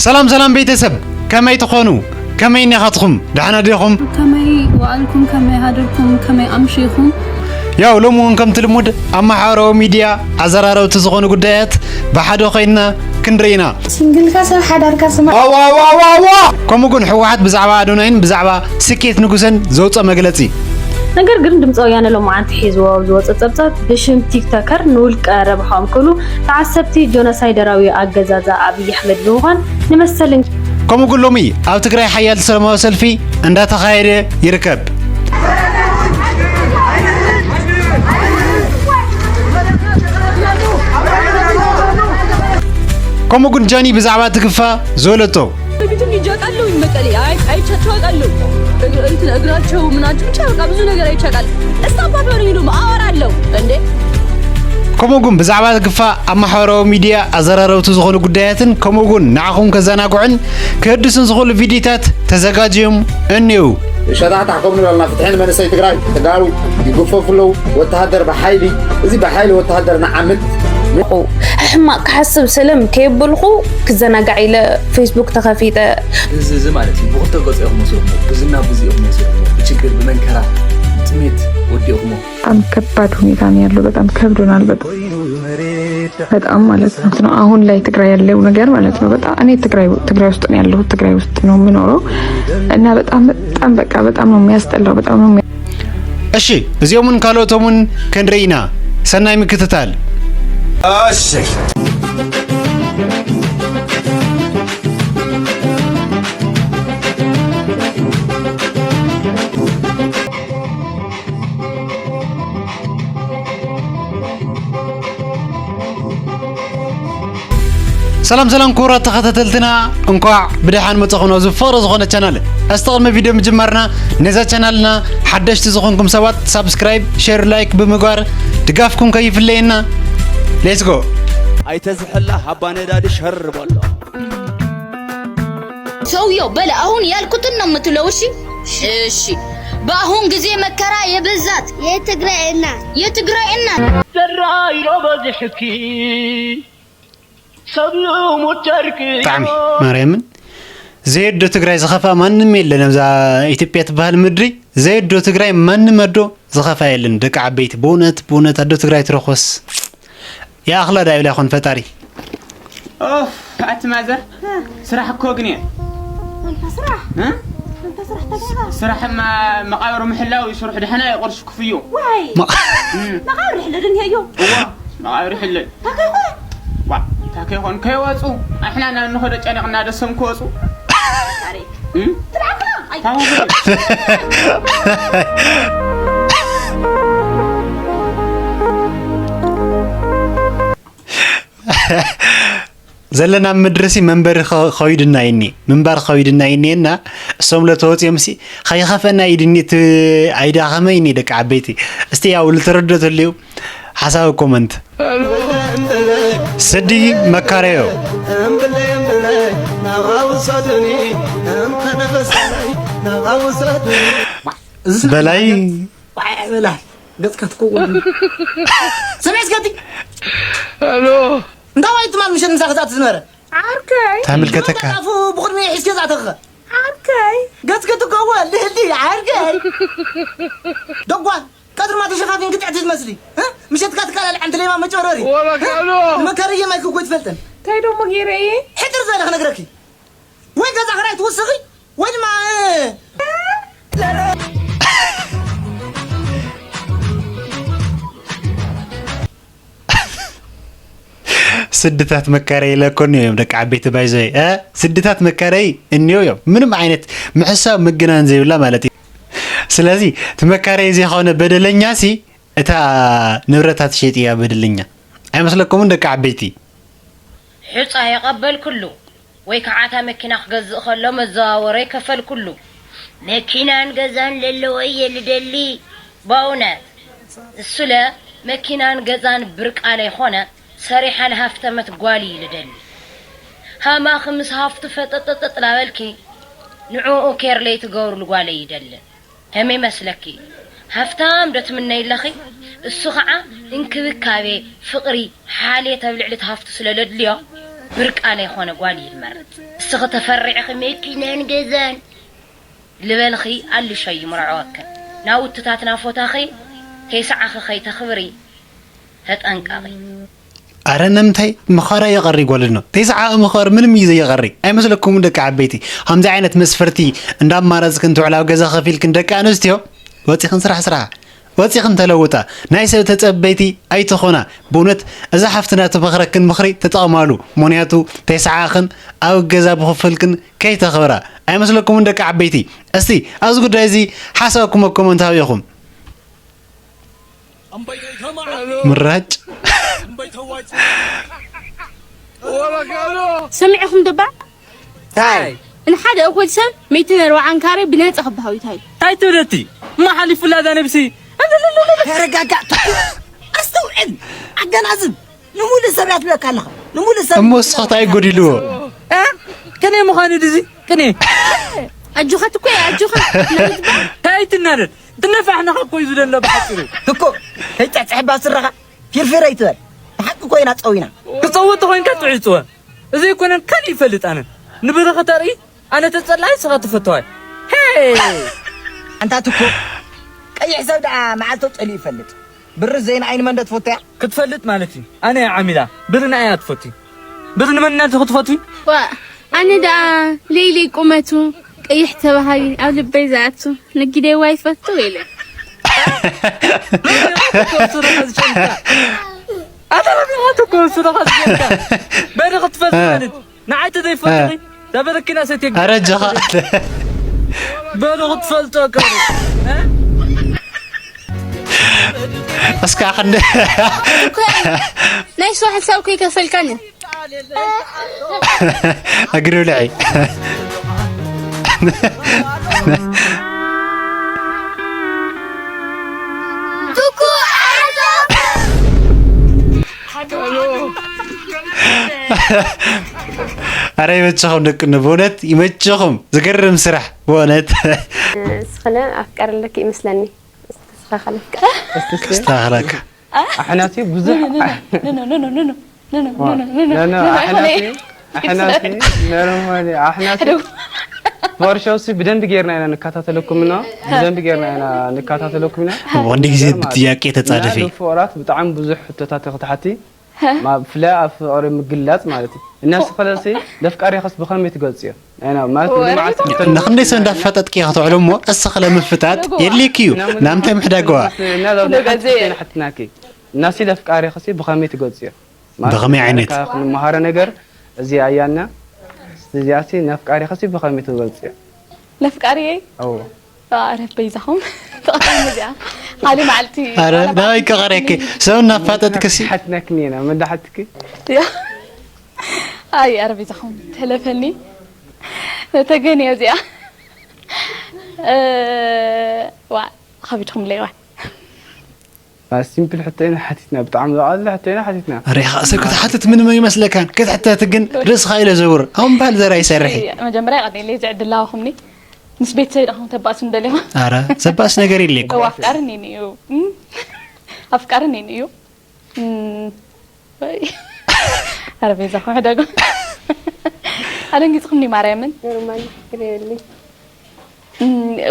ሰላም ሰላም ቤተሰብ፣ ከመይ ትኾኑ? ከመይ እኒኻትኹም? ደሕና ዲኹም? ከመይ ወዓልኩም? ከመይ ሃደርኩም? ከመይ ኣምሺኹም? ያው ሎሚ እውን ከምቲ ልሙድ ኣብ ማሕበራዊ ሚድያ ኣዘራረብቲ ዝኾኑ ጉዳያት ብሓደ ኮይንና ክንርኢ ኢና። ሲንግልካ ሰብ ሓዳርካ ስማ ከምኡ ግን ህወሓት ብዛዕባ ኣዶናይን ብዛዕባ ስኬት ንጉሰን ዘውፅኦ መግለፂ። ነገር ግን ድምፂ ወያነ ሎማዓንቲ ሒዝዎ ኣብ ዝወፀ ፀብፃብ ብሽም ቲክቶከር ንውልቀ ረብሓኦም ክብሉ ተዓሰብቲ ጆኖሳይደራዊ ኣገዛዛ ኣብይ ኣሕመድ ብምዃን ንመሰልን ከምኡ ግን ሎሚ ኣብ ትግራይ ሓያል ሰላማዊ ሰልፊ እንዳተኻየደ ይርከብ። ከምኡ ግን ጃኒ ብዛዕባ ትግፋ ዝበለቶ በፊትም ሂጄ አውቃለሁኝ መቀሌ። አይ አይቻቸው አውቃለሁ። እግር- እንትን እግራቸው ምናቸው ብቻ በቃ ብዙ ነገር አይቼ አውቃለሁ። እስታባት በሉኝ እንደውም አወራለሁ እንዴ። ከምኡ ግን ብዛዕባ ትግፋ ኣብ ማሕበራዊ ሚድያ ኣዘራረብቲ ዝኾኑ ጉዳያትን ከምኡ ግን ንዓኹም ከዘናግዑን ክህድሱን ዝኽእሉ ቪድዮታት ተዘጋጅዮም እኒው። ሸታሕታሕ ከም ንበልና ፍትሒ ንመንእሰይ ትግራይ። ተጋሩ ይግፈፉ ኣለዉ። ወተሃደር ብሓይሊ፣ እዚ ብሓይሊ ወተሃደር ንዓምት። ሕማቕ ክሓስብ ሰለም ከየበልኹ ክዘናጋዕ ኢለ ፌስቡክ ተኸፊተ። እዚ እዚ ማለት እዩ ብክልተ ገፁ ኢኹም ወሲድኩሞ፣ ብዝና ብዙ ኢኹም ወሲድኩሞ፣ ብችግር ብመንከራ ብጥሜት ወዲእኹሞ። በጣም ከባድ ሁኔታ ነው ያለው። በጣም ከብዶናል። በጣም በጣም ማለት ነው። አሁን ላይ ትግራይ ያለው ነገር ማለት ነው። በጣም እኔ ትግራይ ትግራይ ውስጥ ነው ያለሁት። ትግራይ ውስጥ ነው የምኖረው እና በጣም በጣም በቃ በጣም ነው የሚያስጠላው። በጣም ነው የሚያ- እሺ፣ እዚኦምን ካልኦቶምን ክንርኢ ኢና። ሰናይ ምክትታል። እሺ። ሰላም ሰላም ክቡራት ተኸታተልትና፣ እንኳዕ ብደሓን መጻኹም ኣብዚ ፍቕሪ ዝኾነ ቻናል። እስቲ ቅድሚ ቪድዮ ምጅማርና ነዛ ቻናልና ሓደሽቲ ዝኾንኩም ሰባት ሳብስክራይብ፣ ሼር፣ ላይክ ብምግባር ድጋፍኩም ከይፍለየና። ሌትስ ጎ። አይተዝሐላ ሀባ ነዳዲ ሸር በሎ። ሰውየው በለ አሁን ያልኩትን ነው የምትለው። እሺ እሺ። በአሁን ጊዜ መከራ የበዛት የትግራይ እናት የትግራይ እናት ዘራይ ዶ በዝሕኪ ሰብ ይሙት ጨርቂ ብጣዕሚ ማርያምን ዘየዶ ትግራይ ዝኸፍኣ ማንም የለን። ኣብዛ ኢትዮጵያ ትበሃል ምድሪ ዘየዶ ትግራይ ማንም ኣዶ ዝኸፍኣ የለን። ደቂ ዓበይቲ ብእውነት ብእውነት ኣዶ ትግራይ ትረኾስ ይኣኽላ ዳ ይብላ ይኾን ፈጣሪ። ኦፍ ኣቲ ማዘር ስራሕ እኮ ግን እየ ኣንታ ስራሕ እ? ኣንታ ስራሕ ተጋጋ ስራሕማ መቃብር ምሕላው ይስርሑ ደሕና እዩ ቅርሺ ክፍዩ ዋይ ማ- መቃብር ሕልል እንሄዮ እዋ መቃብር ሕልል ታከይኮ ዋ ታከይኮን ከይወፁ ኣሕና ናብ ንኸዶ ጨኒቕና ደሶም ክወፁ እ? ትልዓካ ኣይ ታወ ዘለና ምድርሲ መንበሪ ኸ- ኸዊድና ይኒ ምንባር ኸዊድና ይኒና እሶም ለተወፅዮምሲ ኸይኸፈና ኢድኒ እቲ ኣይዳኸመ ይኒ ደቂ ዓበይቲ እስቲ ያው ልተረዶ ተልዩ ሓሳብ ኮመንት ስዲ መካረዮ በላይ በላ ገጽካ ትከውን ስምዒ እስከቲ ኣሎ እንታይ ዋይ ትማል ምሸት ምሳኺ ዝኣቱ ዝነበረ ዓርከይ ተምልከተካ ኣፉ ብቕድሚ ሒዝኪ ዝኣተኸ ዓርከይ ገጽኪ ትከወ ልህሊ ዓርከይ ደጓል ቀትርማ ተሸፋፊንኪ ጥዕቲ ትመስሊ እ? ምሸትካ ትካላል ዓንቲ ሌማ መጨረሪ ወረካሎ መከርየ ማይክ እኮ ትፈልጥን እንታይ ደሞ ገይረ እየ ሕጥር ዝበለ ክነግረኪ ወይ ገዛ ክራይ ትውስኺ ወይ ድማ እ፣ ስድታት መካረይ ኢለ እኮ እኒኦ እዮም ደቂ ዓበይቲ ባይዞ እ ስድታት መካረይ እኒኦ እዮም ምንም ዓይነት ምሕሳብ ምግናን ዘይብላ ማለት እዩ ስለዚ እቲ መካረይ እዚ ዝኾነ በደለኛ ሲ እታ ንብረታ ትሸጥ እያ በደለኛ ኣይመስለኩምን ደቂ ዓበይቲ ሑጻ የቐበልኩሉ ወይ ከዓ እታ መኪና ክገዝእ ከሎ መዘዋወረ ይከፈልኩሉ። መኪናን ገዛን ለለወ እየ ልደሊ በእውነት። እሱለ መኪናን ገዛን ብርቃ ለይኾነ ሰሪሓ ልሃፍተመት ጓል እዩ ልደሊ። ሃማኺ ምስ ሃፍቱ ፈጠጠጠጥ ላበልኪ ንዕኡ ኬር ለይትገብሩሉ ጓል እየ ይደልን። ከመይ መስለኪ? ሃፍታም ዶ ትምነይ ኣለኺ? እሱ ኸዓ እንክብካቤ፣ ፍቕሪ፣ ሓልየት ኣብ ልዕሊ እቲ ሃፍቱ ስለ ለድልዮ፣ ብርቃ ዘይኮነ ጓል እዩ ዝመርጽ። እስኺ ተፈሪዕኺ መኪናን ገዛን ልበልኺ ኣልሾ ይምርዐወክን። ናውትታት ናፎታኺ ተይሰዓኺ ከይተኽብሪ ተጠንቀቒ። ኣረ ነምታይ ምኸራ የቐሪ ጓል ኖ። ተይሰዓኺ ምኸር ምንም እዩ ዘየቐሪ። ኣይመስለኩምን ደቂ ዓበይቲ? ከምዚ ዓይነት መስፈርቲ እንዳማረጽክን ትውዕላ ኣብ ገዛ ከፊልክን ደቂ ኣንስትዮ ወጺኽን ስራሕ ስራሕ። ወጺኽን ተለውጣ። ናይ ሰብ ተጸበይቲ ኣይትኾና። ብእውነት እዛ ሓፍትና ትመኽረክን ምኽሪ ተጠቐማሉ። ምኽንያቱ ተይሰዓኽን ኣብ ገዛ ብኽፍልክን ከይተኽብራ። ኣይመስለኩምን ደቂ ዓበይቲ? እስቲ ኣብዚ ጉዳይ እዚ ሓሳብኩም ኣብ ኮመንት ሃብኹም። ምራጭ። ሰሚዕኹም ዶ እባ? እንታይ? ንሓደ እኹል ሰብ ሚእትን ኣርባዓን ካሬ ብነጻ ክበሃው እንታይ እዩ? እንታይ ትብለቲ? እማ ሓሊፉላ እዛ ነብሲ። ተረጋጋእ ትኩ። ኣስተውዕል። ኣገናዝብ። ንሙሉእ ሰብ እያ ትብለካ ኣለኻ። ንሙሉእ ሰብ። እሞ ንስኻ እንታይ ጎዲልዎ? እ? ቅኔ ምዃኑ ድዚ? ቅኔ። ኣጆኻ ትኩ ኣጆኻ። እንታይ ትናደድ? ትነፋሕነኻ እኮ እዩ ዝደሎ ብሓፂሩ። ትኩ። ከይፅሕፅሕባ ስረኻ ፊርፊር ኣይትበል። ብሓቂ ኮይና ፀዊና። ክፀውእ ተኾይንካ ትዕፅወ። እዚ ኣይኮነን ካልእ ይፈልጥ ኣነ። ንብረኸ ተርኢ ኣነ ተፀላኢ ስኻ ትፈተዋይ። ሄ! ኣንታ ትኩ። ቀይሕ ሰብ ደኣ መዓልቶ ጠሊኡ ይፈልጥ። ብሪ ዘይን ዓይኒ መን ዶ ትፈቱ እያ? ክትፈልጥ ማለት እዩ። ኣነ እያ ዓሚላ። ብሪ ንኣያ ትፈቱ። ብሪ ንመን እናልቲ ክትፈቱ? ዋ፣ ኣነ ደኣ ለይለይ ቁመቱ ቀይሕ ተባሃጊ ኣብ ልበይ ዝኣቱ ነጊደዋ ይፈቱ ኢለ። ኣታ ረቢኻ ትኮን ስረኻ ዝጀምካ። በሪ ክትፈልጥ ማለት ንዓይ ተዘይፈልጥኺ ዛበረኪና ሰትየ ኣረ ጀኻ በሉ ክትፈልጦ ቀሩ እስካ ክንደ ናይ ስዋ ሓሳብ ኮይ ከፈልካኒ እግሪ ብልዒ ኣረ ይመቸኹም ደቂ ኖ ብእውነት ይመቸኹም ዝገርም ስራሕ ብእውነት ስኽለ ኣፍቀር ኣለኪ ይመስለኒ ክስተኻኸለካ ኣሕናሲ ብዙሕ ኣሕናሲ ኣሕናሲ ኖርማሊ ኣሕናሲ ፎርሾሲ ብደንብ ጌርና ኢና ንከታተለኩም ና ብደንብ ጌርና ኢና ንከታተለኩም ና ወንድ ጊዜ ብጥያቄ ተጻደፊ ፍቅራት ብጣዕሚ ብዙሕ ሕቶታት ክትሓቲ ብፍላይ ኣብ ፍቅሪ ምግላጽ ማለት እዩ እና ስኸለሲ ለፍቃሪኸስ ብኸመይ ትገልጽዮ ንኽንደይ ሰብ እንዳፈጠጥኪ ክትውዕሉ እሞ እስኸ ለምፍጣጥ የድልየኪ እዩ ናምንታይ ምሕዳግዋ እናሲ ለፍቃሪኸሲ ብኸመይ ትገልጽዮ ብኸመይ ዓይነት ክንመሃረ ነገር እዚ ኣያና እዚኣሲ ነፍቃሪኸሲ ብኸመይ ትገልጽዮ ነፍቃሪየይ ኣዎ ኣረ በይዛኹም ተቐጣሚ እዚኣ ሓደ መዓልቲ ኣረ ናበይ ከቐርየኪ ሰብ እናፋጠጥክሲ ሓትነክኒ ኢና መዳሓትኪ ኣይ ኣረ በይዛኹም ተለፈኒ ተገንዮ እዚኣ ዋ ከቢድኩም ለይዋ ሲምፕል ሕቶ ኢና ሓቲትና ብጣዕሚ ዝቐለለ ሕቶ ኢና ሓቲትና ሪኻ ሰብ ክትሓትት ምንም ኣይመስለካን ክትሕተት ግን ርእስኻ ኢለ ዘውር ኣሁን በሃል ዘራ ይሰርሒ መጀመርያ ቀኒለይ ዝዕድላዋኹምኒ ምስ ቤተሰብ ኢኹም ተባእሱን ደሊኹም ኣረ ዘባእስ ነገር የለ እኮ ኣፍቃርን እዩ ኣፍቃርን እዩ ኣረ ቤዛኹም ሕደጉ ኣደንጊፅኹምኒ ማርያምን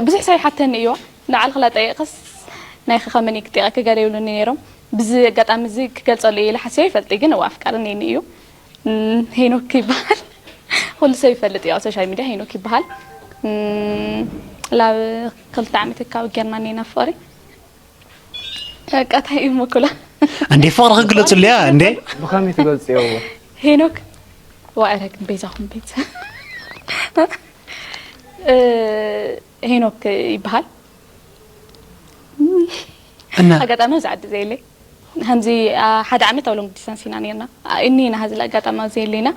ብዙሕ ሰብ ይሓተኒ እዩ ንዓል ክላ ጠይቕስ ናይ ኸመን ክጠይቐ ክገለ ይብሉኒ ነይሮም ብዚ ኣጋጣሚ እዚ ክገልፀሉ እየ ኢለ ሓሲበ ይፈልጥ ግን እዋ ኣፍቃርኒ እዩ ሄኖክ ይበሃል ኩሉ ሰብ ይፈልጥ እዩ ኣብ ሶሻል ሚድያ ሄኖክ ይበሃል ላብ ክልተ ዓመት ካብ ጌርና ኔና ፍቅሪ በቃ ታይ እዩ መኩላ እንዴ ፍቅሪ ክግለፅሉ እያ እንዴ ብኸመይ ትገልፅዮ ሄኖክ ዋዕረ ግን ቤዛኹም ቤት ሄኖክ ይበሃል እና ኣጋጣሚ ኣብዚ ዓዲ ዘየለይ ከምዚ ሓደ ዓመት ኣብ ሎንግ ዲስታንስ ኢና ነርና እኒና ሀዚ ኣጋጣሚ ኣብዚ የለና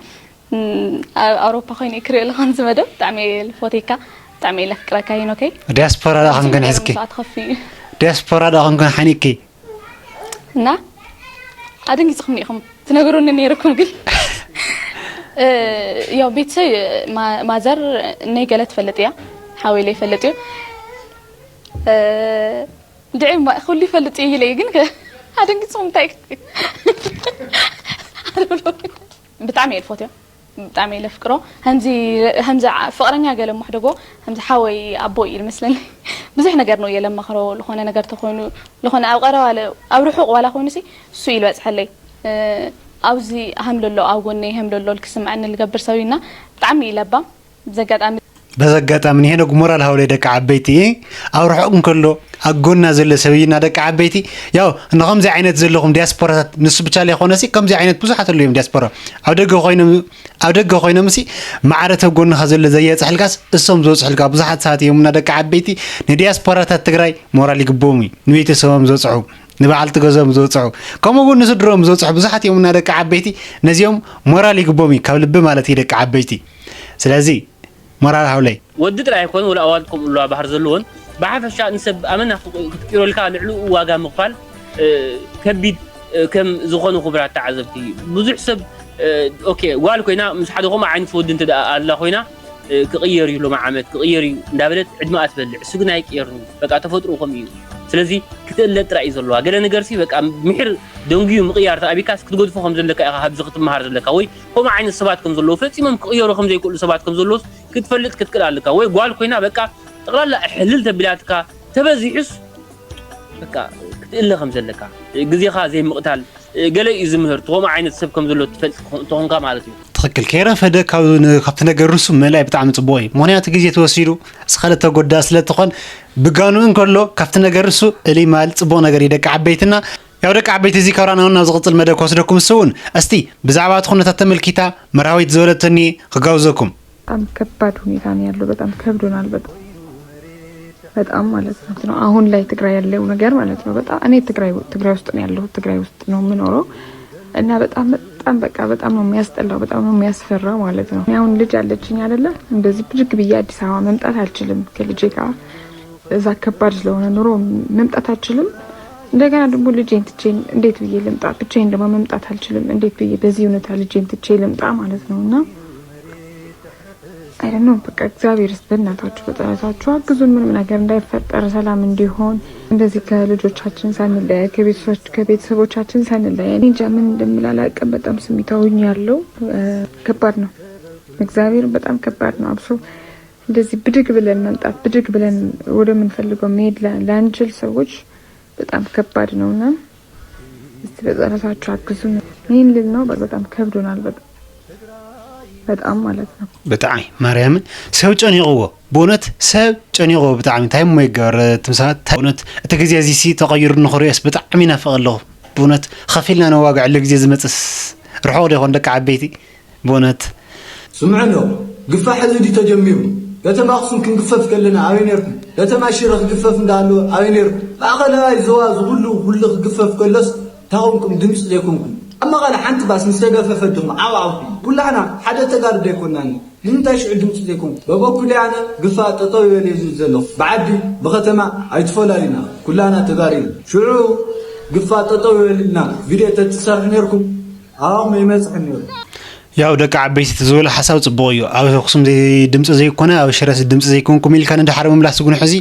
ኣብ ኣውሮፓ ኮይኑ ክሪኦ ኣለኹ ከምዚ መደብ ብጣዕሚ እየ ልፎቴካ ብጣዕሚ እየ ለፍቅረካ ሄኖከይ ዲያስፖራ ደኣ ከምከን ሕዝኪ ሰዓት ከፊ ዲያስፖራ ደኣ ከምከን ሓኒኪ እና ኣደንጊፅኹም ኢኹም ትነገሩኒ ነይርኩም ግን ያው ቤተሰብ ማዘር ነይ ገለ ትፈልጥ እያ ሓወይ ለይ ፈልጥ እዩ ድዒ ኩሉ ይፈልጥ እዩ ኢለ ግን ኣደንጊፅኹም እንታይ ብጣዕሚ እየ ዝፈትዮ፣ ብጣዕሚ እየ ለፍቅሮ። ከምዚ ከምዚ ዓ- ፍቅረኛ ገለ ማሕደጎ ከምዚ ሓወይ ኣቦ እዩ ዝመስለኒ። ብዙሕ ነገር ነው እየ ለማኽሮ። ዝኾነ ነገር ተኾይኑ ዝኾነ ኣብ ቀረባ ለ- ኣብ ርሑቕ ዋላ ኮይኑ ሲ እሱ እዩ ዝበፅሐለይ። እ፣ ኣብዚ ሃም ለሎ ኣብ ጎነይ ሃም ለሎ ክስምዐኒ ልገብር ሰብ እና ብጣዕሚ እዩ ለባም። ብዘጋጣሚ በዚ ኣጋጣሚ ንሄኖክ ሞራል ሃውለይ ደቂ ዓበይቲ። ኣብ ርሑቕ እንከሎ ኣብ ጎና ዘሎ ሰብ እዩ እና ደቂ ዓበይቲ። ያው ንኸምዚ ዓይነት ዘለኹም ዲያስፖራታት ንሱ ብቻ ዘይኮነሲ ከምዚ ዓይነት ብዙሓት ኣለዉ እዮም ዲያስፖራ። ኣብ ደገ ኮይኖም ኣብ ደገ ኮይኖምሲ ማዕረ ተብ ጎንኻ ዘሎ ዘየፅሕልካስ እሶም ዝበፅሑልካ ብዙሓት ሰባት እዮም እና ደቂ ዓበይቲ። ንዲያስፖራታት ትግራይ ሞራል ይግብኦም እዩ ንቤተሰቦም ዝበፅሑ ንበዓልቲ ገዝኦም ዝበፅሑ ከምኡ እውን ንስድሮም ዝበፅሑ ብዙሓት እዮም እና ደቂ ዓበይቲ። ነዚኦም ሞራል ይግብኦም እዩ ካብ ልቢ ማለት እዩ ደቂ ዓበይቲ። ስለዚ ሞራል ሃውለይ። ወዲ ጥራይ ኣይኮን ወላ ኣዋልድ ከምኡ ኣለዋ ባህር ዘለዎን ብሓፈሻ ንሰብ ኣመና ክትቅይረልካ ልዕልኡ ዋጋ ምኽፋል እ፣ ከቢድ እ፣ ከም ዝኾኑ ክቡራት ተዓዘብቲ ብዙሕ ሰብ እ፣ ኦኬ ጓል ኮይና ምስ ሓደ ከምኡ ዓይነት ወዲ እንተ ደኣ ኣላ ኮይና እ፣ ክቕየር እዩ ሎም ዓመት ክቕየር እዩ እንዳበለት ዕድመኣ ትበልዕ እሱ ግን ኣይቅየርን እዩ በቃ ተፈጥሮ ከምኡ እዩ። ስለዚ ክትእለ ጥራይ እዩ ዘለዋ ገለ ነገር ሲ በቃ ምሕር ደንጉዩ ምቕያር ተኣቢካስ ክትገድፎ ከም ዘለካ ኢኻ ካብዚ ክትመሃር ዘለካ ወይ ከምኡ ዓይነት ሰባት ከም ዘለዉ ፈጺሞም ክቕየሩ ከም ዘይክእሉ ሰባት ከም ዘለዉስ ክትፈልጥ ክትክእል ኣለካ ወይ ጓል ኮይና በቃ ጠቕላላ ሕልል ተቢላትካ ተበዚሑስ በቃ ክትእለ ከም ዘለካ ግዜኻ ዘይምቕታል ገለ እዩ ዝምህር ትኾም ዓይነት ሰብ ከም ዘሎ ትፈልጥ ትኾንካ ማለት እዩ። ትኽክል ከይረፈደ ካብ ን- ካብቲ ነገር ንሱ ምእላይ ብጣዕሚ ፅቡቅ እዩ ምክንያቱ ግዜ ተወሲዱ እስኸለ ተጎዳ ስለ ትኾን ብጋኑ እንከሎ ካብቲ ነገር ንሱ እልይ ማል ፅቡቅ ነገር እዩ ደቂ ዓበይትና። ያው ደቂ ዓበይቲ እዚ ካብራና እውን ናብ ዝቕፅል መደብ ክወስደኩም ንሱ እውን እስቲ ብዛዕባ እቲ ኩነታት ተመልኪታ መርሃዊት ዝበለቶ እኒኤ ክጋብዘኩም። በጣም ከባድ ሁኔታ ነው ያለው። በጣም ከብዶናል። በጣም በጣም ማለት ነው። አሁን ላይ ትግራይ ያለው ነገር ማለት ነው። በጣም እኔ ትግራይ ትግራይ ውስጥ ነው ያለሁት። ትግራይ ውስጥ ነው የምኖረው እና በጣም በጣም በቃ በጣም ነው የሚያስጠላው። በጣም ነው የሚያስፈራው ማለት ነው። እኔ አሁን ልጅ አለችኝ አይደለ? እንደዚህ ብድግ ብዬ አዲስ አበባ መምጣት አልችልም ከልጄ ጋር እዛ ከባድ ስለሆነ ኑሮ መምጣት አልችልም። እንደገና ደግሞ ልጄን ትቼ እንዴት ብዬ ልምጣ? ብቻዬን ደግሞ መምጣት አልችልም። እንዴት ብዬ በዚህ ሁኔታ ልጄን ትቼ ልምጣ ማለት ነው እና አይደለም በቃ እግዚአብሔር ይስጥ። በእናታችሁ በጸሎታችሁ አግዙን። ምንም ነገር እንዳይፈጠር ሰላም እንዲሆን እንደዚህ ከልጆቻችን ሳንለያይ ከቤተሰቦች ከቤተሰቦቻችን ሳንለያይ እኔ እንጃ ምን እንደምል አላውቅም። በጣም ስሜታዊ ሆኛለሁ። ከባድ ነው። እግዚአብሔር በጣም ከባድ ነው። አብሶ እንደዚህ ብድግ ብለን መምጣት ብድግ ብለን ወደምንፈልገው መሄድ ላ- ላንችል ሰዎች በጣም ከባድ ነውና እስቲ በጸሎታችሁ አግዙን። ይህን ልል ነው በጣም ከብዶናል። በጣም በጣም ማለት ነው። ብጣዕሚ ማርያምን ሰብ ጨኒቕዎ ብእውነት ሰብ ጨኒቕዎ ብጣዕሚ እንታይ እሞ ይገበር ትምሳት እንታይ እውነት እቲ ግዜ እዚ ሲ ተቐይሩ ንኽሪኦስ ብጣዕሚ ይናፍቕ ኣለኹ ብእውነት ኸፊልና ነዋግዐሉ ግዜ ዝመፅስ ርሑቕ ዶ ይኾን ደቂ ዓበይቲ ብእውነት ስምዑ እንሆ፣ ግፋሕ ሕዚ ድዩ ተጀሚሩ? ከተማ ኣኽሱም ክንግፈፍ ከለና ኣበይ ነይርኩም? ከተማ ሽረ ክግፈፍ እንዳሃለወ ኣበይ ነይርኩም? ማእኸላይ ዞባ እዚ ኩሉ ኩሉ ክግፈፍ ከሎስ እንታይ ኮንኩም ድምፂ ዘይኮንኩም? ኣብ መቐለ ሓንቲ ባስ ምስ ተገፈፈት ዲኹም ዓው ዓው ትብሉ? ኩላህና ሓደ ተጋሩ ዶ ኣይኮናን? ንምንታይ ሽዑ ድምፂ ዘይኮንኩም? በበኩለይ ኣነ ግፋ ጠጠው ይበል እየ ዝብል ዘለኹ። ብዓዲ ብኸተማ ኣይትፈላልዩና፣ ኩላህና ተጋሩ ኢና። ሽዑ ግፋ ጠጠው ይበል ኢልና ቪድዮ ተትሰርሑ ነይርኩም ኣባኹም ኣይመፅሕን ነይሩ። ያው ደቂ ዓበይቲ እቲ ዝበሎ ሓሳብ ፅቡቕ እዩ። ኣብ ኣኽሱም ዘይ ድምፂ ዘይኮነ ኣብ ሽረስ ድምፂ ዘይኮንኩም ኢልካ ንድሓር ምምላስ ግን ሕዚ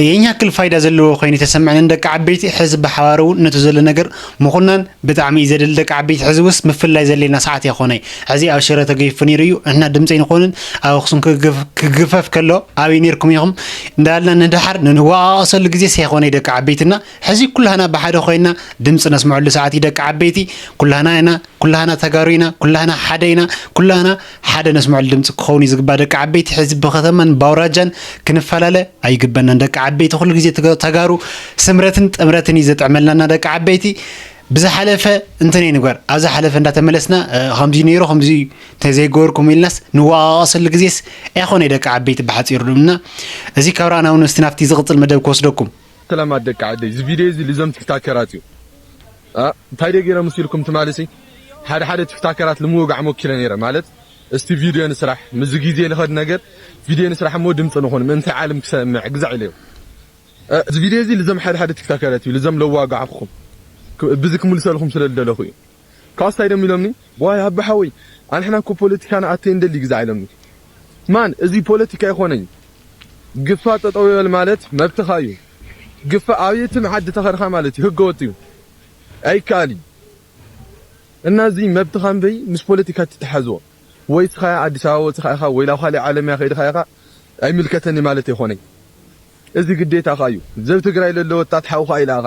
የን ያክል ፋይዳ ዘለዎ ኮይኑ ተሰምዐኒ ንደቂ ዓበይቲ ሕዚ ብሓባር እውን ነቲ ዘሎ ነገር ምኹናን ብጣዕሚ እዩ ዘድሊ ደቂ ዓበይቲ ሕዚ ውስ ምፍላይ ዘድልየና ሰዓት ኣይኮነይ ሕዚ ኣብ ሽረ ተገይፉ ነይሩ እዩ ንሕና ድምፂ ኣይንኾንን ኣብ ኣኽሱም ክግፍ- ክግፈፍ ከሎ ኣበይ ነይርኩም ኢኹም እንዳበልና ንድሓር ንንወቃቀሰሉ ግዜስ ኣይኮነይ ደቂ ዓበይትና ሕዚ ኩላህና ብሓደ ኮይና ድምፂ ነስምዐሉ ሰዓት እዩ ደቂ ዓበይቲ ኩላህና ኢና ኩላህና ተጋሩ ኢና፣ ኩላህና ሓደ ኢና፣ ኩላህና ሓደ ነስምዐሉ ድምፂ ክኸውን እዩ ዝግባእ ደቂ ዓበይቲ። ሕዚ ብኸተማን ባውራጃን ክንፈላለ ኣይግበናን ደቂ ዓበይቲ። ኩሉ ግዜ ተጋሩ ስምረትን ጥምረትን እዩ ዘጥዕመልናና ደቂ ዓበይቲ። ብዝሓለፈ እንትን ኣይንግበር፣ ኣብ ዝሓለፈ እንዳተመለስና ከምዚ ነይሩ ከምዚ ተዘይገበርኩም ኢልናስ ንወቃቀሰሉ ግዜስ ኣይኾነ ደቂ ዓበይቲ ብሓፂሩ እና እዚ ካብ ራእና እውን እስቲ ናብቲ ዝቕፅል መደብ ክወስደኩም። ሰላማት ደቂ ዓደይ እዚ ቪድዮ እዚ ልዞም ቲክታከራት እዩ እ እንታይ ደ ገይሮም ምስ ኢልኩም ትማሊ ሲ ሓደ ሓደ ቲክታከራት ልምውጋዕ ሞኪረ ነይረ ማለት እስቲ ቪድዮ ንስራሕ ምስዚ ግዜ ልኸድ ነገር ቪድዮ ንስራሕ እሞ ድምፂ ንኹን ምእንታይ ዓለም ክሰምዕ ግዛዕ ኢለዮም እ እዚ ቪድዮ እዚ ልዞም ሓደ ሓደ ቲክታከራት እዩ ልዞም ለዋጋዕኹኹም ብዚ ክምልሰልኹም ስለ ልደለኹ እዩ ካብስታይ ደም ኢሎምኒ ዋይ ኣቢ ሓወይ ኣንሕና እኮ ፖለቲካ ንኣተይ እንደሊ ግዛዕ ኢሎምኒ ማን እዚ ፖለቲካ ኣይኮነይ ግፋ ጠጠው ይበል ማለት መብትኻ እዩ ግፋ ኣብ የትም ዓዲ ተኸድኻ ማለት እዩ ህገወጥ እዩ ኣይከኣል እዩ እና እዚ መብትኻ እምበይ ምስ ፖለቲካ ትተሓዝዎ። ወይ እስኻ ኣዲስ ኣበባ ወፂኻ ኢኻ ወይ ናብ ካልእ ዓለም እያ ከይድኻ ኢኻ ኣይምልከተኒ ማለት ኣይኮነይ። እዚ ግዴታኻ እዩ። ዘብ ትግራይ ለለ ወጣት ሓውኻ ኢላኻ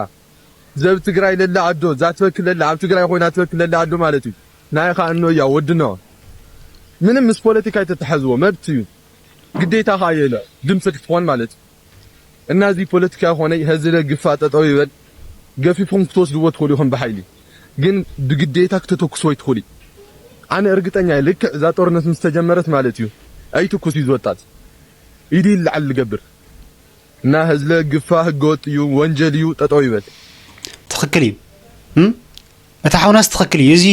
ዘብ ትግራይ ለለ ኣዶ እዛ ትበክለላ ኣብ ትግራይ ኮይና ትበክለላ ኣዶ ማለት እዩ። ናይ ኻእኖ እያ ወድኖ ምንም ምስ ፖለቲካ ኣይተተሓዝዎ መብት እዩ። ግዴታኻ እየ ኢለ ድምፂ ክትኾን ማለት እዩ። እና እዚ ፖለቲካ ይኾነ ህዝቢ ግፋ ጠጠው ይበል። ገፊፍኩም ክትወስድዎ ትኽእሉ ኢኹም ብሓይሊ ግን ብግዴታ ክተተኩስዎ ይትኽእሉ። ኣነ እርግጠኛ እየ ልክዕ እዛ ጦርነት ምስ ተጀመረት ማለት እዩ ኣይትኩስ እዩ ዝወጣት ኢዱ ይለዓል ዝገብር እና ህዝለ ግፋ ህገወጥ እዩ ወንጀል እዩ ጠጠው ይበል። ትኽክል እዩ እም? እቲ ሓውናስ ትኽክል እዩ። እዚ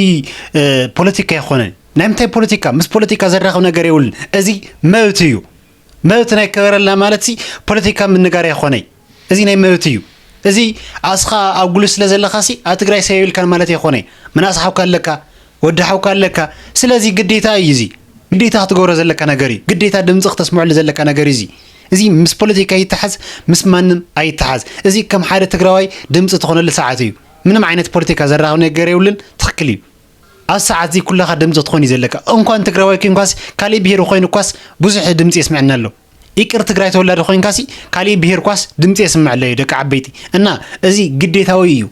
እ፣ ፖለቲካ ኣይኮነን። ናይ ምንታይ ፖለቲካ? ምስ ፖለቲካ ዘራኽብ ነገር የብሉን። እዚ መብት እዩ። መብት ናይ ከበረልና ማለት ሲ ፖለቲካ ምንጋር ኣይኮነይ። እዚ ናይ መብት እዩ። እዚ ኣስኻ ኣብ ጉልህ ስለ ዘለኻ ሲ ኣብ ትግራይ ሰብ የብልካን ማለት ኣይኮነይ። ምናስ ሓውካ ኣለካ፣ ወዲ ሓውካ ኣለካ። ስለዚ ግዴታ እዩ እዚ። ግዴታ ክትገብሮ ዘለካ ነገር እዩ። ግዴታ ድምፂ ክተስምዐሉ ዘለካ ነገር እዩ እዚ። እዚ ምስ ፖለቲካ ይተሓዝ፣ ምስ ማንም ኣይተሓዝ። እዚ ከም ሓደ ትግራዋይ ድምፂ ትኾነሉ ሰዓት እዩ። ምንም ዓይነት ፖለቲካ ዘራኽብ ነገር የብሉን። ትኽክል እዩ። ኣብ ሰዓት እዚ ኩላኻ ድምፂ ትኾን እዩ ዘለካ። እንኳን ትግራዋይ ኮይንኳስ ካሊእ ብሄር ኮይኑ እኳስ ብዙሕ ድምፂ የስምዐና ኣሎ። ይቅር ትግራይ ተወላዲ ኮይንካሲ ካሊእ ብሄር ኳስ ድምፂ የስምዐለዩ ደቂ ዓበይቲ። እና እዚ ግዴታዊ እዩ።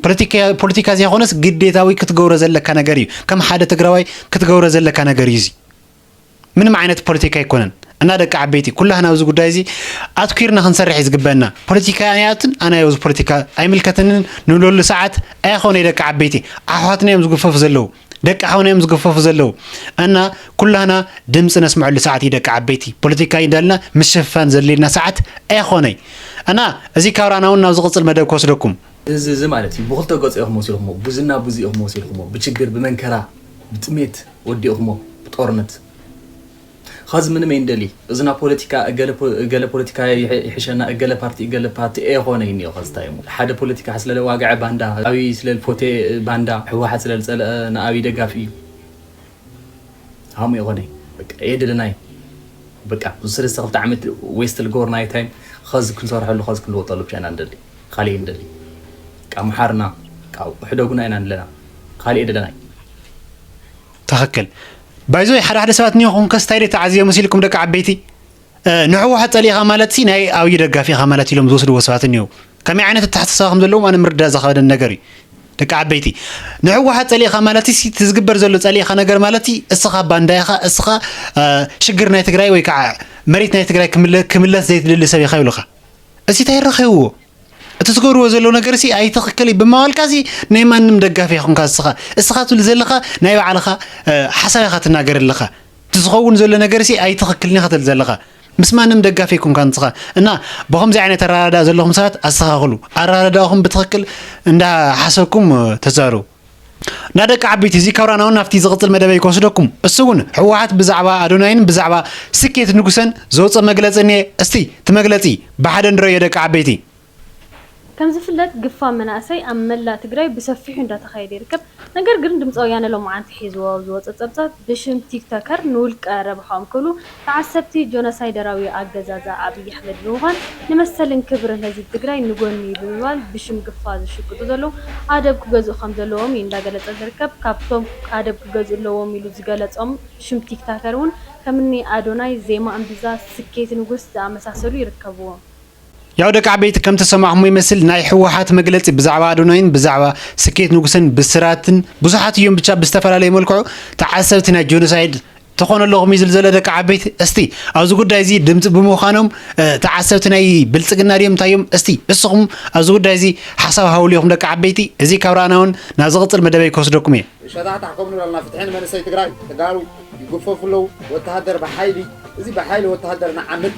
ፖለቲካ ፖለቲካ ዘይኮነስ ግዴታዊ ክትገብሮ ዘለካ ነገር እዩ። ከም ሓደ ትግራዋይ ክትገብሮ ዘለካ ነገር እዩ እዚ። ምንም ዓይነት ፖለቲካ ኣይኮነን። እና ደቂ ዓበይቲ ኩላህና ኣብዚ ጉዳይ እዚ ኣትኪርና ክንሰርሕ እዩ ዝግበአና። ፖለቲካ ኣይኣትን ኣነ ኣብዚ ፖለቲካ ኣይምልከተንን ንብለሉ ሰዓት ኣይኾነ ደቂ ዓበይቲ ኣሕዋትና እዮም ዝግፈፉ ዘለዉ። ደቂ ሓውና እዮም ዝግፈፉ ዘለዉ እና ኩላህና ድምፂ ነስምዐሉ ሰዓት እዩ ደቂ ዓበይቲ። ፖለቲካ እዩ እንዳልና ምሽፍፋን ዘድልየና ሰዓት ኣይኾነይ። እና እዚ ካብ ራና እውን ናብ ዝቕፅል መደብ ክወስደኩም። እዚ እዚ ማለት እዩ ብክልተ ገፁ ኢኹም ወሲድኩሞ፣ ብዙና ብዙ ኢኹም ወሲድኩሞ፣ ብችግር ብመንከራ ብጥሜት ወዲእኹሞ ብጦርነት። ኸዚ ምንም ኣይንደሊ። እዚ ናብ ፖለቲካ እገለ ፖ- እገለ ፖለቲካ ይሕ- ይሕሸና እገለ ፓርቲ እገለ ፓርቲ ኣይኾነ እዩ እኒኦ። ኸዚ እንታይ እሞ ሓደ ፖለቲካ ስለ ለዋግዐ ባንዳ፣ ኣብይ ስለ ልፎቴ ባንዳ፣ ህወሓት ስለ ልፀልአ ንኣብይ ደጋፊ እዩ። ሃሙ ይኾነ በቃ የድልናይ በቃ እዚ ሰለስተ ክልተ ዓመት ዌስት ልገብር ናይ ታይም ኸዚ ክንሰርሐሉ ኸዚ ክንልወጠሉ ብቻ ኢና ንደሊ። ካሊእ ንደሊ በቃ ምሓርና በቃ ሕደጉና ኢና ንለና ካሊእ የድለናይ። ትኽክል ባይዞ ሓደ ሓደ ሰባት እኒኹም ከስታይ ደ ተዓዝዮ መሲልኩም ደቂ ዓበይቲ ንሕወሓት ፀሊእኻ ማለት ሲ ናይ ኣብይ ደጋፊ ኢኻ ማለት ኢሎም ዝወስድዎ ሰባት እኒው ከመይ ዓይነት ኣተሓሳሰባ ከም ዘለዎም ኣነ ምርዳእ ዝኸበደን ነገር እዩ ደቂ ዓበይቲ ንሕወሓት ፀሊእኻ ማለት ሲ እቲ ዝግበር ዘሎ ፀሊእኻ ነገር ማለት እስኻ ባንዳ ኢኻ እስኻ ሽግር ናይ ትግራይ ወይ ከዓ መሬት ናይ ትግራይ ክምለስ ዘይትደሊ ሰብ ኢኻ ይብሉኻ እሲ እንታይ ረኺብዎ እቲ ትገብርዎ ዘሎ ነገር ሲ ኣይትኽክል እዩ ብማባልካ ሲ ናይ ማንም ደጋፊ ይኹንካ እስኻ እስኻ ትብል ዘለኻ ናይ ባዕልኻ ሓሳብ ኢኻ ትናገር ኣለኻ እቲ ዝኸውን ዘሎ ነገር ሲ ኣይትኽክልን ኢኻ ትብል ዘለኻ ምስ ማንም ደጋፊ ይኩንካ ንስኻ እና ብኸምዚ ዓይነት ኣረዳዳ ዘለኹም ሰባት ኣስተኻኽሉ ኣረዳዳኹም ብትኽክል እንዳሓሰብኩም ተዛሩ እና ደቂ ዓበይቲ እዚ ካብራና እውን ናብቲ ዝቕፅል መደበይ ክወስደኩም እሱ እውን ህወሓት ብዛዕባ ኣዶናይን ብዛዕባ ስኬት ንጉሰን ዘውፅእ መግለፂ እኒአ እስቲ እቲ መግለፂ ብሓደ ንረዮ ደቂ ዓበይቲ ከም ዝፍለጥ ግፋ መናእሰይ ኣብ መላእ ትግራይ ብሰፊሑ እንዳተኻየደ ይርከብ። ነገር ግን ድምፂ ወያነ ሎማዓንቲ ሒዝዎ ኣብ ዝወፀ ፀብፃብ ብሽም ቲክቶከር ንውልቀ ረብሓኦም ክብሉ ተዓሰብቲ ጆኖሳይደራዊ ኣገዛዝኣ ኣብይ ኣሕመድ ብምዃን ንመሰልን ክብርን ህዝቢ ትግራይ ንጎኒ ብምባል ብሽም ግፋ ዝሽቅጡ ዘለዉ ኣደብ ክገዝኡ ከም ዘለዎም እዩ እንዳገለፀ ዝርከብ። ካብቶም ኣደብ ክገዝኡ ኣለዎም ኢሉ ዝገለፆም ሽም ቲክታከር እውን ከምኒ ኣዶናይ፣ ዜማ እምቢዛ፣ ስኬት ንጉስ ዝኣመሳሰሉ ይርከብዎም። ያው ደቂ ዓበይቲ ከም ተሰማዕኹሞ ይመስል ናይ ህወሓት መግለፂ ብዛዕባ ኣዶናይን ብዛዕባ ስኬት ንጉሰን ብስራትን ብዙሓት እዮም ብቻ ብዝተፈላለየ መልክዑ ተዓሰብቲ ናይ ጆኖሳይድ ትኾኑ ኣለኹም እዩ ዝብል ዘሎ ደቂ ዓበይቲ እስቲ ኣብዚ ጉዳይ እዚ ድምፂ ብምዃኖም ተዓሰብቲ ናይ ብልፅግና ድዮም እንታይ እዮም እስቲ እስኹም ኣብዚ ጉዳይ እዚ ሓሳብ ሃውሉ ኢኹም ደቂ ዓበይቲ እዚ ካብ ረኣና እውን ናብ ዝቕፅል መደበይ ክወስደኩም እየ ሸታሕታሕ ከምኡ ንበልና ፍትሒ ንመንእሰይ ትግራይ ተጋሩ ይግፈፉ ኣለዉ ወተሃደር ብሓይሊ እዚ ብሓይሊ ወተሃደር ንዓምድ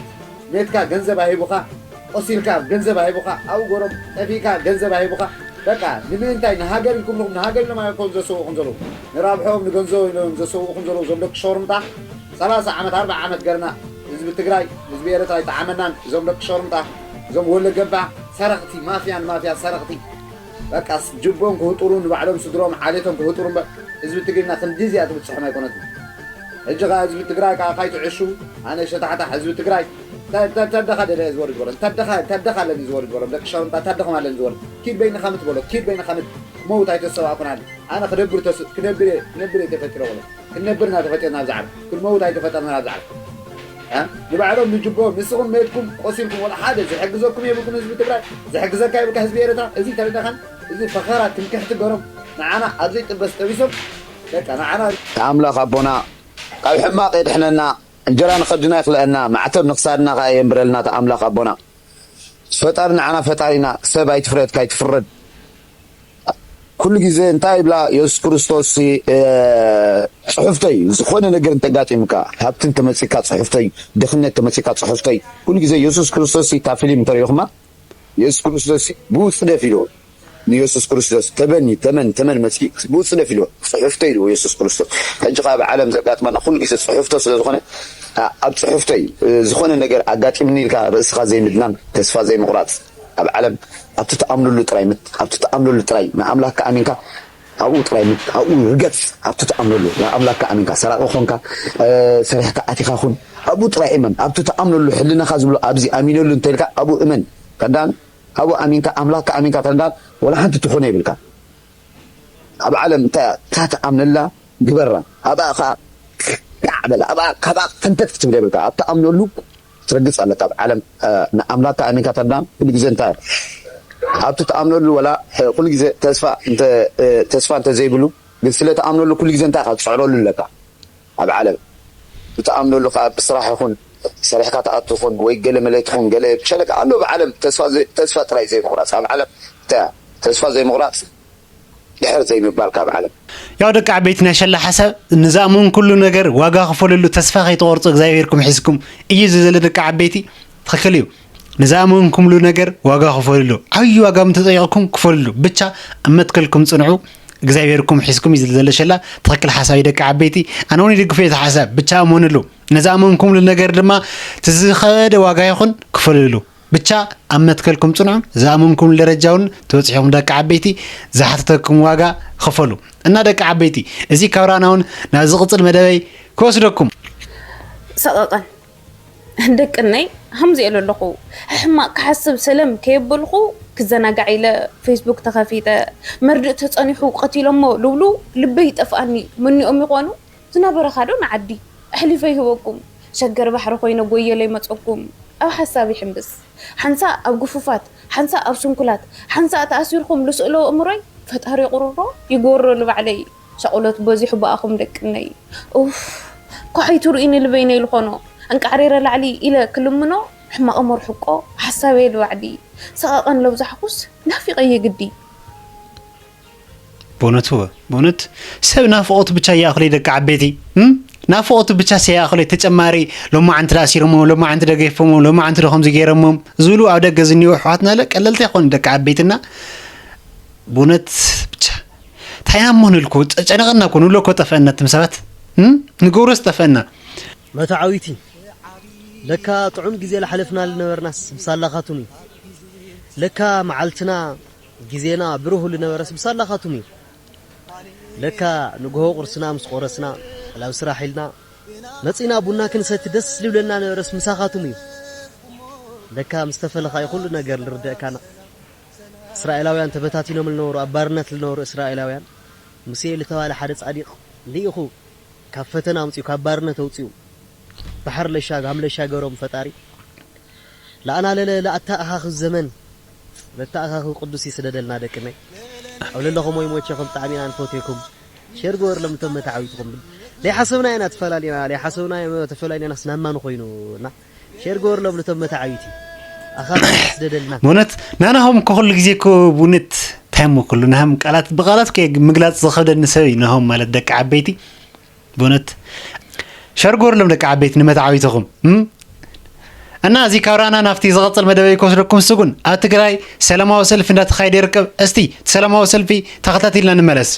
ሜትካ ገንዘብ ኣሂቡኻ ቆሲልካ ገንዘብ ኣሂቡኻ ኣብኡ ጎሮም ጠፊእካ ገንዘብ ኣሂቡኻ በቃ ንምንታይ ንሃገር ኢልኩም ንኹም ንሃገር ኢሎም ኣይኮን ዘሰውኡኹም ዘለዉ ንራብሕኦም ንገንዘቦም ኢሎም እዮም ዘሰውኡኹም ዘለዉ እዞም ደቂ ሸርሙጣ ሰላሳ ዓመት ኣርብዓ ዓመት ገርና ህዝቢ ትግራይ ህዝቢ ኤረትራ ኣይጠዓመናን እዞም ደቂ ሸርሙጣ እዞም ወለ ገባ ሰረቕቲ ማፍያ ንማፍያ ሰረቕቲ በቃ ጅቦም ክህጥሩ ንባዕሎም ስድሮም ዓሌቶም ክህጥሩ እምበር ህዝቢ ትግርኛ ክንድዚኣ ትብፅሖም ኣይኮነትን። ሕጂ ኸዓ ህዝቢ ትግራይ ከዓ ካይትዕሹ ኣነ ሸታሕታሕ ህዝቢ ትግራይ ተደኻ ደለ ዝወርድ በሎም ተደኻ ኣለኒ ዝወርድ በሎም ደቂ ሸርምጣ ተደኹም ኣለኒ ዝወርድ ኪድ በይንኻ ምት በሎ ኪድ በይንኻ ምት ክመውት ኣይተሰባእኩናን። ኣነ ክደብር ተስ-፣ ክነብር እየ፣ ክነብር እየ ተፈጢረ ብሎ። ክንነብር ኢና ተፈጢርና ኣብዚ ዓለም። ክንመውት ኣይተፈጠርናን ኣብዚ ዓለም። እ? ንባዕሎም ንጅቦም፣ ንስኹም መትኩም ቆሲልኩም፣ ወላ ሓደ ዝሕግዘኩም የብልኩም ህዝቢ ትግራይ፣ ዝሕግዘካ የብልካ ህዝቢ ኤርትራ። እዚ ተረዳኻን? እዚ ፈኸራ ትምክሕቲ ገሮም ንዓና ኣብ ዘይጥበስ ጠቢሶም፣ በቃ ንዓና ኣምላኽ ኣቦና ካብ ሕማቕ የድሕነና፣ እንጀራ ንኸድና ይኽልአና፣ ማዕተብ ንኽሳድና ከኣ የንብረልና እቲ ኣምላኽ ኣቦና። ፈጣሪ ንዓና ፈጣሪና፣ ሰብ ኣይትፍረድ ካይትፍረድ። ኩሉ ግዜ እንታይ ይብላ የሱስ ክርስቶስ ሲ፣ እ፣ ጽሑፍተይ፣ ዝኾነ ነገር እንተጋጢሙካ፣ ሃብቲ እንተመጺካ ጽሑፍተይ፣ ድኽነት እንተመጺካ ጽሑፍተይ። ኩሉ ግዜ የሱስ ክርስቶስ ሲ፣ እታ ፊልም እንተሪእኹማ፣ የሱስ ክርስቶስ ሲ፣ ብውጽደፍ ኢልዎ። ንየሱስ ክርስቶስ፣ "ተበኒ፣ ተመን፣ ተመን መጺ፣ ብውጽደፍ" ኢልዎ። ጽሑፍተይ ኢልዎ የሱስ ክርስቶስ። ሕጂ ካብ ዓለም ዘጋጥመና ኩሉ ግዜ ጽሑፍቶ ስለ ዝኾነ፣ ኣ-፣ ኣብ ጽሑፍተይ፣ እ፣ ዝኾነ ነገር ኣጋጢምኒ ኢልካ ርእስኻ ዘይምድናን ተስፋ ዘይምቑራጽ። ኣብ ዓለም ኣብቲ ትኣምነሉ ጥራይ ምት-፣ ኣብቲ ትኣምነሉ ጥራይ ንኣምላኽካ ኣሚንካ ኣብኡ ጥራይ ምት-፣ ኣብኡ ርገጽ። ኣብቲ ትኣምነሉ ንኣምላኽካ ኣሚንካ ሰራቒ ኾንካ፣ እ፣ ሰሪሕካ ኣቲኻ ኹን ኣብኡ ጥራይ እመን። ኣብቲ ትኣምነሉ ሕልናኻ ዝብሎ ኣብዚ ኣሚነሉ እንተልካ ኣብኡ እመን። ከዳን ኣብኡ ኣሚንካ ኣምላኽካ ኣሚንካ ተዳን ወላ ሓንቲ ትኾነ ይብልካ። ኣብ ዓለም እንታይ እያ? እታ ትኣምነላ ግበራ። ኣብኣ ኸኣ ካዕ በላ። ኣብኣ፣ ካብኣ ፈንተት ክትብል የብልካ። ኣብ ትኣምነሉ ትረግጽ ኣለካ። ኣብ ዓለም፣ እ፣ ንኣምላኽካ ኣሚንካ ተዳን ኩሉ ግዜ እንታይ እያ? ኣብ ትኣምነሉ ወላ፣ እ፣ ኩሉ ግዜ ተስፋ እንተ፣ እ፣ ተስፋ እንተ ዘይብሉ፣ ግን ስለ ትኣምነሉ ኩሉ ግዜ እንታይ ኢኻ ትጽዕረሉ ኣለካ? ኣብ ዓለም ብትኣምነሉ ኸኣ ብስራሕ ይኹን ሰሪሕካ ትኣቱ ኹን ወይ ገለ መለ ትኹን ገለ ብሸለካ ኣሎ። ኣብ ዓለም ተስፋ ዘይ-፣ ተስፋ ጥራይ ዘይምቑራጽ። ኣብ ዓለም እንታይ እያ? ተስፋ ዘይምቑራጽ ድሕር ዘይምባል ካብ ዓለም። ያው ደቂ ዓበይቲ ናይ ሸላ ሓሳብ ንዝኣመንኩሉ ነገር ዋጋ ክፈለሉ ተስፋ ከይትቖርጹ እግዚኣብሄርኩም ሒዝኩም እዩ ዝብል ዘሎ ደቂ ዓበይቲ ትኽክል እዩ። ንዝኣመንኩምሉ ነገር ዋጋ ክፈለሉ። ዓብዪ ዋጋ ምተጠየቕኩም ክፈለሉ። ብቻ ኣብ መትከልኩም ጽንዑ። እግዚኣብሄርኩም ሒዝኩም እዩ ዝብል ዘሎ ሸላ ትኽክል ሓሳብ እዩ ደቂ ዓበይቲ። ኣነ እውን ይድግፎ እቲ ሓሳብ። ብቻ እመንሉ። ንዝኣመንኩምሉ ነገር ድማ እቲ ዝኸበደ ዋጋ ይኹን ክፈለሉ። ብቻ ኣብ መትከልኩም ጽንዑ። ዝኣመንኩምሉ ደረጃ እውን ተበጺሕኩም ደቂ ዓበይቲ። ዝሓተተኩም ዋጋ ክፈሉ። እና ደቂ ዓበይቲ፣ እዚ ካብራና እውን ናብ ዝቕጽል መደበይ ክወስደኩም። ሰቐቐን። ደቅነይ፣ ሃምዚ ኢለ ኣለኹ። ሕማቕ ክሓስብ ሰለም ከየበልኩ ክዘናጋዕ ኢለ ፌስቡክ ተኸፊተ። መርድእ ተጸኒሑ ቀቲሎሞ ልብሉ ልበይ ይጠፍኣኒ። መኒኦም ይኾኑ? ዝነበረኻ ዶ ንዓዲ ኣሕሊፈ ይህበኩም? ሸገር ባሕሪ ኮይነ ጎየለ ይመጸኩም። ኣብ ሓሳብ ይሕምብስ። ሓንሳእ ኣብ ግፉፋት፣ ሓንሳእ ኣብ ስንኩላት፣ ሓንሳእ ተኣሲርኩም ልስእሎ እምሮይ ፈጣሪ ይቕርሮ ይግበሮ ንባዕለይ። ሻቕሎት በዚሑ ብኣኹም ደቅነይ። ኡፍ፣ ኮሓይ ትርእይኒ ልበይነይ ልኾኖ። እንቃዕሬረ ላዕሊ ኢለ ክልምኖ ሕማቕ መርሕቆ ሓሳበይ ልባዕዲ። ሰቐቐን ለብዛሕኩስ ናፊቐየ ግዲ። ብእውነቱ ብእውነት ሰብ ናፍቆቱ ብቻ ይኣኽሎ ደቂ ዓበይቲ እም? ናፍቆቱ ብቻ ሰይኣኽሎ ተጨማሪ ሎማዓንቲ ዳሲሮሞ ሎማዓንቲ ደገይፎሞ ሎማዓንቲ ዶ ከምዚ ገይረሞም ዝብሉ ኣብ ደገ ዝኒው ኣሕዋትና ለ ቀለልቲ ኣይኮኑ ደቂ ዓበይትና ብእውነት ብቻ እንታይ ኢና እሞ ንልኮ ጨነቐና እኮ ንብሎ እኮ ጠፍአና ትም ሰባት እም? ንገብሮስ ጠፍአና መታዓዊቲ ለካ ጥዑም ግዜ ላሕለፍና ልነበርናስ ብሳላኻቱም እዩ ለካ መዓልትና ግዜና ብሩህ ልነበረስ ብሳላኻቱም እዩ ለካ ንግሆ ቁርስና ምስ ቆረስና ላብ ስራሕ ኢልና መጺና ቡና ክንሰቲ ደስ ልብለና ነበረስ ምሳኻቱም እዩ ለካ ምስ ተፈለኻ እዩ ኩሉ ነገር ልርደእካና እስራኤላውያን ተበታቲኖም ልነበሩ ኣብ ባርነት ልነበሩ እስራኤላውያን ሙሴ ልተባለ ሓደ ጻዲቕ ልኢኹ ካብ ፈተና ኣውጺኡ ካብ ባርነት ኣውጺኡ ባሕር ለሻግ ሃም ለሻገሮም ፈጣሪ ለኣና ለለ ለኣታእኻኺ ዘመን ለታእኻኺ ቅዱስ ይስደደልና ደቅነይ ኣብ ለለኹም ወይ ሞቼኹም ብጣዕሚ ኢና ንፈትየኩም ሼር ግበርሎም እቶም መታዓዊትኹም ለይሓሰብና ኢና ተፈላሊና ለይሓሰብና ተፈላሊና ስናማ ንኾይኑ እና ሼር ግበርሎም ነቶም መታዓዊቲ ኣኻብ ይስደደልና ብእውነት ናናሆም እኮ ኩሉ ግዜ እኮ ብእውነት እንታይ እሞ ኩሉ ናሃም ቃላት ብቃላት እኮ ምግላፅ ዝኸብደኒ ሰብ እዩ ናሆም ማለት ደቂ ዓበይቲ ብእውነት ሸር ግበርሎም ደቂ ዓበይቲ ንመታዓዊትኹም እም? እና እዚ ካውራና ናብቲ ዝቐፅል መደበይ ክወስደኩም ስጉን ኣብ ትግራይ ሰላማዊ ሰልፊ እንዳተኻየደ ይርከብ እስቲ እቲ ሰላማዊ ሰልፊ ተኸታቲልና ንመለስ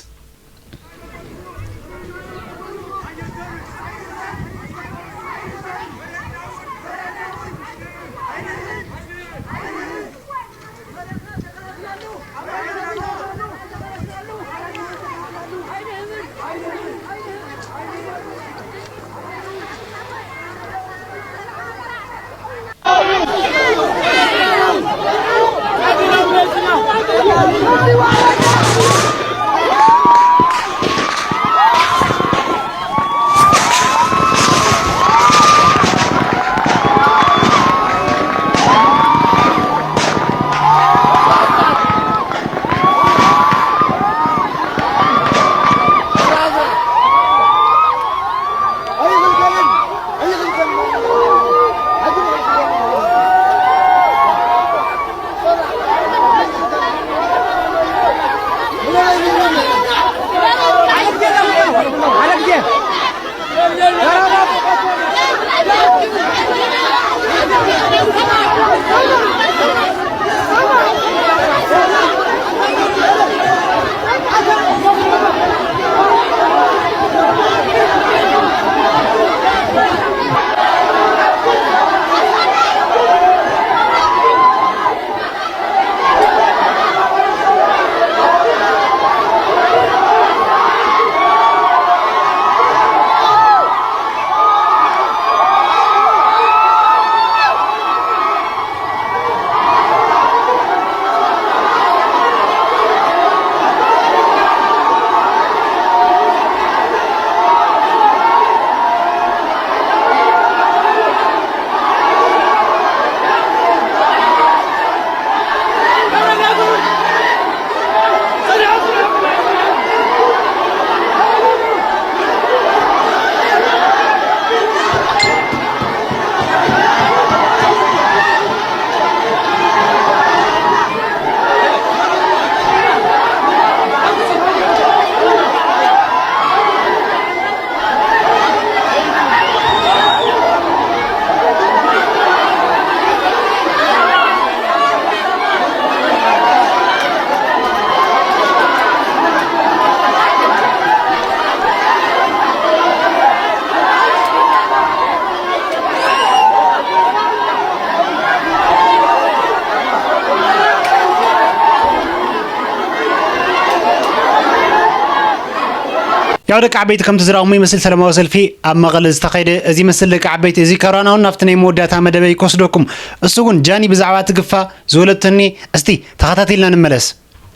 ያው ደቂ ዓበይቲ፣ ከምቲ ዝረኣኹሞ ይመስል ሰላማዊ ሰልፊ ኣብ መቐለ ዝተኸይደ እዚ ይመስል። ደቂ ዓበይቲ፣ እዚ ኮሮና እውን ናብቲ ናይ መወዳእታ መደበይ ክወስደኩም። እሱ እውን ጃኒ ብዛዕባ እቲ ግፋ ዝበለቶ እኒ፣ እስቲ ተኸታቲልና ንመለስ።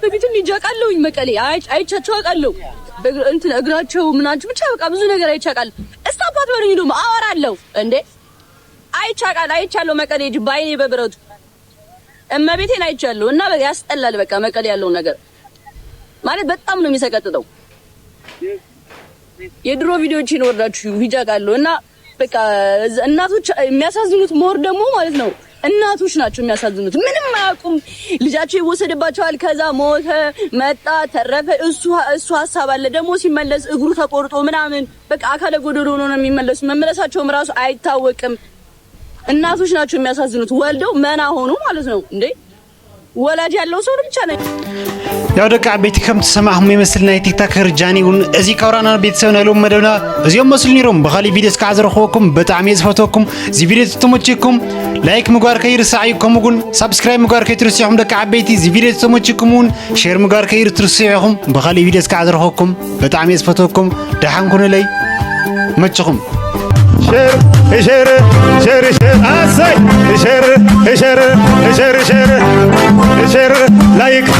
በፊትም ሂጄ አውቃለሁኝ መቀሌ፣ አይ-፣ አይቻቸው አውቃለሁ። እግር-፣ እንትን እግራቸው ምናቸው ብቻ በቃ ብዙ ነገር አይቼ አውቃለሁ። እስታፕ አትበሉኝ ደግሞ አወራለሁ እንዴ። አይቼ አውቃለሁ፣ አይቻለሁ መቀሌ ሂጅ ባይኔ በብረቱ እመቤቴን አይቻለሁ። እና በ-፣ ያስጠላል በቃ መቀሌ ያለው ነገር ማለት በጣም ነው የሚሰቀጥጠው። የድሮ ቪዲዮዎችን ወርዳችሁ ሂጅ አውቃለሁ። እና በቃ እዛ እናቶች የሚያሳዝኑት ሞር ደግሞ ማለት ነው እናቶች ናቸው የሚያሳዝኑት። ምንም አያውቁም። ልጃቸው ይወሰድባቸዋል፣ ከዛ ሞተ፣ መጣ፣ ተረፈ። እሱ፣ እሱ ሀሳብ አለ ደግሞ ሲመለስ እግሩ ተቆርጦ ምናምን በቃ አካለ ጎደሎ ሆኖ ነው የሚመለሱ። መመለሳቸውም ራሱ አይታወቅም። እናቶች ናቸው የሚያሳዝኑት። ወልደው መና ሆኑ ማለት ነው እንዴ። ወላጅ ያለው ሰው ብቻ ነው። ያው ደቂ ዓበይቲ፣ ከም ትሰማዕኹም ይመስል ናይ ቲክቶከር ጃኒ እውን እዚ ቀብራና ቤተሰብ ናይ ሎም መደብና እዚኦም መስሉ ነይሮም። ብኻሊእ ቪድዮ እስካዕ ዝረኽበኩም ብጣዕሚ እየ ዝፈትወኩም። እዚ ቪድዮ ተመችኩም ላይክ ምግባር ከይርሳዕ እዩ። ከምኡ እውን ሳብስክራይብ ምግባር ከይትርስዑኹም ደቂ ዓበይቲ። እዚ ቪድዮ ተመችኩም እውን ሼር ምግባር ከይትርስዑኹም። ብኻሊእ ቪድዮ እስካዕ ዝረኽበኩም ብጣዕሚ እየ ዝፈትወኩም። ደሓን ኩኑለይ። መችኹም። ሸር፣ ሸር፣ ሸር፣ ሸር፣ ኣሰይ! ሸር፣ ሸር፣ ሸር፣ ሸር፣ ሸር፣ ላይክ።